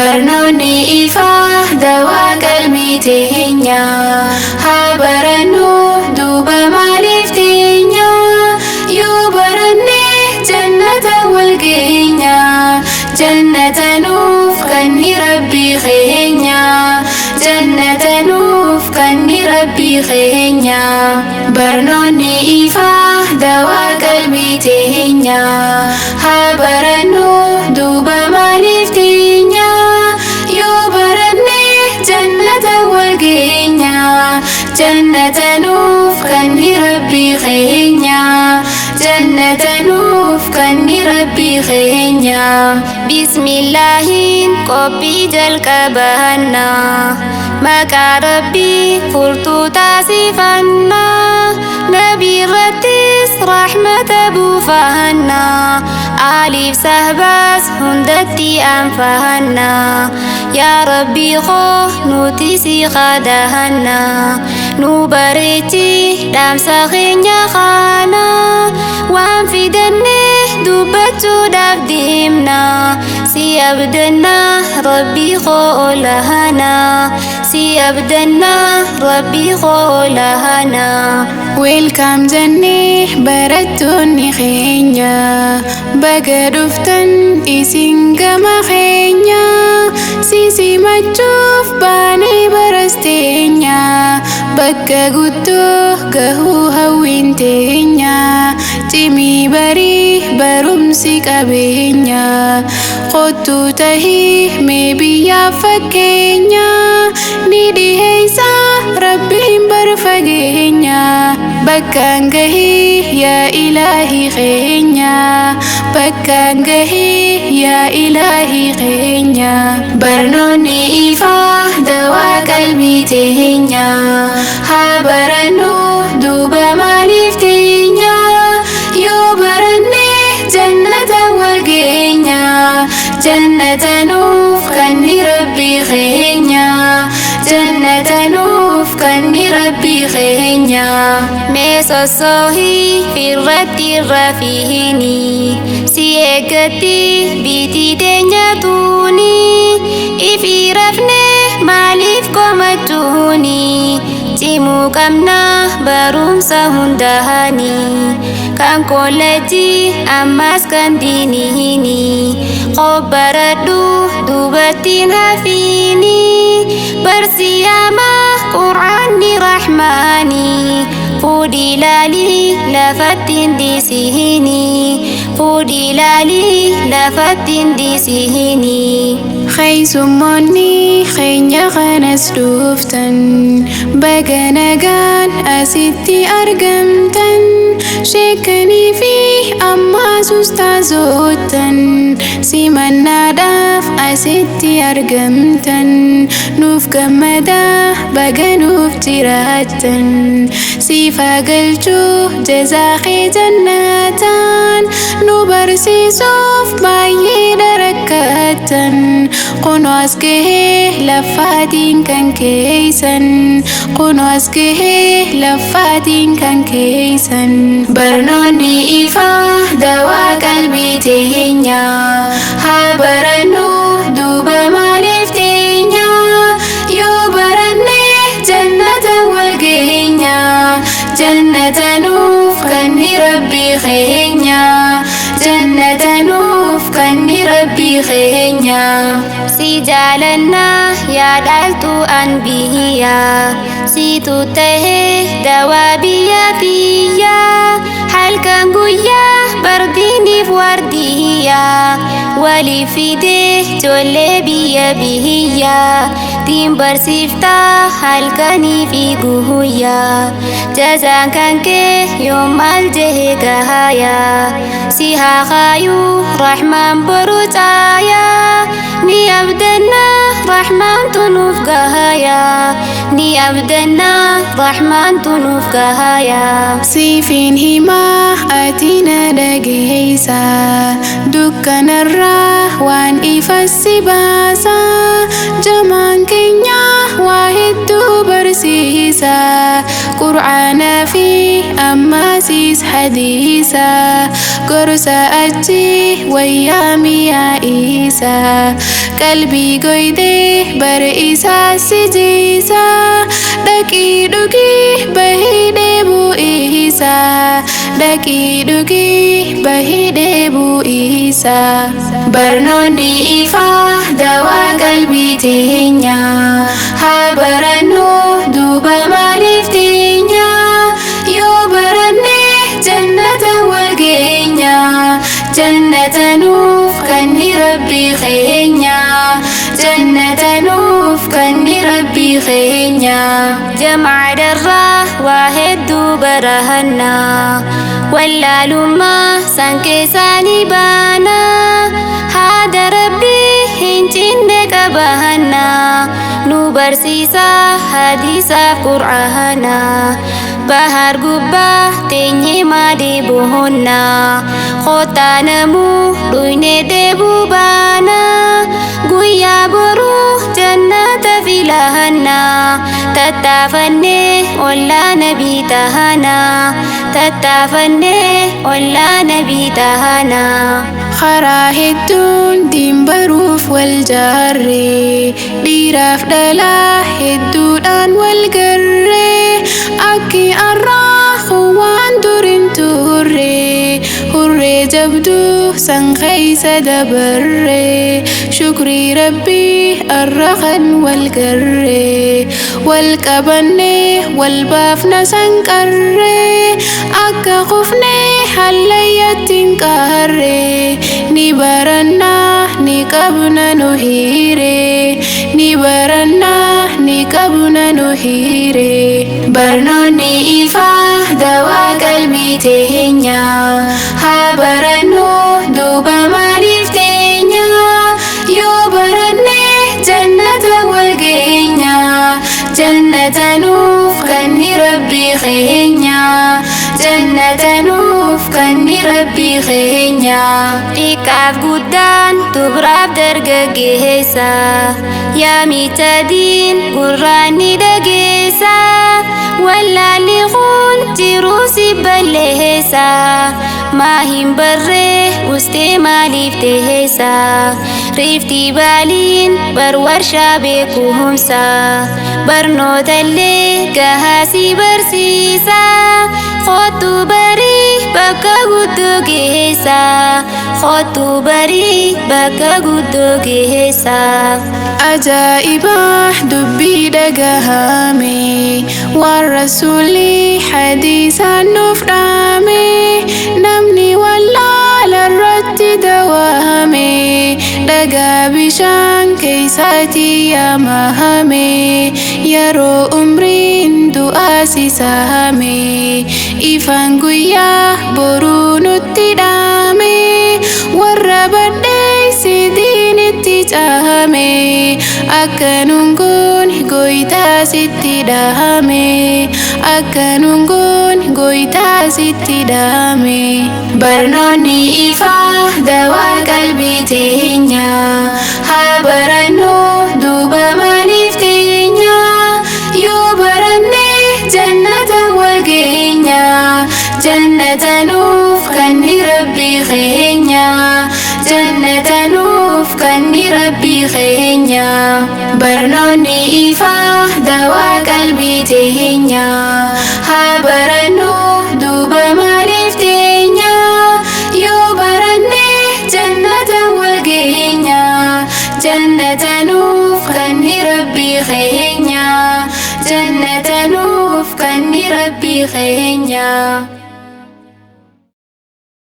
Barnoonni ifaa dawaa qalbii teenya. Haa barannu, duuba maaliif teenya? Yoo baranne jannata wal geenya. Jannata nuuf kanni Rabbii keenya. Jannata nuuf kanni Rabbii keenya. Barnoonni ifaa dawaa qalbii teenya. Haa barannu, duuba maaliif teenya? Yoo baranne jannata wal geenya. Jannata nuuf kanni Rabbii keenya. Jannata nuuf kanni Rabbii keenya. Bismillaahiin qophii jalqabanna. Maqaa Rabbii furtuu taasifanna. Nabii irrattis rahmata buufanna. Aaliif sahbaas hundatti anfahanna. Yaa Rabbii koo, nuti si kadhanna. Nu bareechi dhaamsa keenya kana. Waan fidanne dubbachuudhaaf deemna. Si abdanna, Rabbii koo olahana. Si abdanna, Rabbii koo olahana. Welcome jennee barattoonni keenya, baga dhuftan isin gama keenya. Sisimachuuf baanee barasteenya, bakka guddoo gahuu hawwiin teenya. Cimii barii, barumsi qabeenya. Kottuu tahii mee biyyaaf fakkeenya. Ni dhiheessa Rabbiin bar fageenya. Bakkaan gahii, yaa Ilaahi keenya. Bakkaan gahii, yaa Ilaahi keenya. Barnoonni ifaa dawaa qalbii teenya. Haa barannu, duuba maaliif teenya? Yoo baranne jannata wal geenya. Jannata nuuf kanni Rabbii keenya. Jannata nuuf kanni Rabbii keenya. Mee sossoohii firratti rafiini. Si eeggatti biitii teenya tuuni. Ifii rafne maaliif komachuuni? Cimuu qabna barumsa hundaani. Kan kollejjii ammas kan diiniini. Qobbaradhu, dubartiin hafiini. Barsiyaamaa Qur'aanni Rahmaani. Fuudhii laalii lafatti hin dhiisini. Fuudhii laalii lafatti hin dhiisini. Keessummoonni keenya kanas dhuftan, baga nagaan asitti argamtan. Sheekanii fi ammaas ustaazottan simannaadhaaf asitti argamtan, nuuf gammadaa, baga nuuf jiraattan. Siifaa galchuu jazaa kee jannataan. Nu barsiisuuf baay'ee rakkattan. Kunoo as gahee laffaatiin kan keeysan. Kunoo as gahee laffaatiin kan keeysan. Barnoonni ifaa dawaa qalbii teenya. Haa barannu, duuba maaliif teenya? Yoo baranne jannata wal geenya. Jannata nuuf kanni Rabbii keenya. Jannata nuuf kanni Rabbii keenya. Si jaalanna, yaa dhaaltuu anbiyyaa. Siitu tahee dawaa biyya tiyyaa. Halkan guyyaa bardiiniif wardiyyaa. Waliif fidee ijoollee biyya biyyaa. Tiin barsiiftaa halkanii fi guyyaa. Jazaan kan kee yoo maal jehe gahayaa. Si haa kaayuu Rahmaan boru caayaa. Ni abdanna, Rahmaantu nuuf gahayaa. Ni abdanna, Rahmaantu nuuf gahayaa. Siifin himaa, ati na dhageessa. Dukkanarraa waan ifa si baasa. Jamaan keenya waa hedduu barsiisa. Qur'aanaa fi Ammasiis hadiisa gorsa achi wayyaa miyaa isa qalbii goydee bar isaa si jiisa dhaqii dhugii bahii dheebuu isa dhaqii dhugii bahii dheebuu isa. Barnoonni ifaa dawaa qalbii teenya, haa barannu duuba maaliif teenya? Yoo baranne jannata wal geenya, jannata nuuf kanni Rabbi keenya, jannata nuuf kanni Rabbi keenya. Jam'aadharraa waa hedduu barahannaa, wallaalummaa san keessaa ni baana, haada Rabbii hin cinne qabahannaa, nu barsiisaa hadiisaaf Qur'aanaa. Bahar gubbaa teenyee maadii bohonnaa, kottaa namuu dhuyne deebuu baana, guyyaa boruu jannata filahannaa, tattaafannee ollaa nabii tahanaa, tattaafannee ollaa nabii tahanaa. Karaa hedduun diin baruuf wal jaarree, dhiiraaf dhalaa hedduudhaan wal garree, akki arraa waan dur hin turre, hurree jabduu san keessa dabarree, shukrii Rabbii arra kan wal garree, wal qabannee wal baafna san qarree, akka kufnee hallayyatti hin qaarree, ni barannaa ni qabna nu hiiree, ni barannaa ni qabna nu hiiree. Barnoonni ifaa dawaa qalbii teenya, haa barannu duuba maaliif teenya? Yoo baranne jannata wal geenya, jannata nuuf kanni Rabbi keenya, jannata nuuf kanni Rabbi keenya. Xiqqaaf guddaan dubraaf dargaggeessa, yaamicha diin gurraan ni dhageessa, wallaalli kun jiruu si balleessa, maa hin barree ustee maaliif teessa? Riiftii baaliin bar warshaa beekumsa, barnootallee gahaa si barsiisa, kottu barii bakka guddoo geessa, kottu barii bakka guddoo geessa. Ajaa'iba dubbii dhagahame, waan rasuulli hadiisaan nuuf dhaame, namni wallaala irratti dawame, dhagaa bishaan keessaatti yaamahame, yeroo umriin du'aa sisaame, ifaan guyyaa boruu nutti dhaame, warra badheessi diinitti caame, akka nun goone goytaa sitti dhahame, akka nun goone goytaa sitti dhahame. Barnoonni ifaa dawaa qalbii teenya, haa barannu duuba maaliif teenya? Yoo baranne jannata wal geenya, jannata nuuf kanni Rabbi keenya, jannata nuuf kanni Rabbi keenya. Barnoonni ifaa dawaa qalbii teenya, haa barannu duuba maaliif teenya? Yoo baranne jannata wal geenya, jannata nuuf kanni Rabbi keenya, jannata nuuf kanni Rabbi keenya.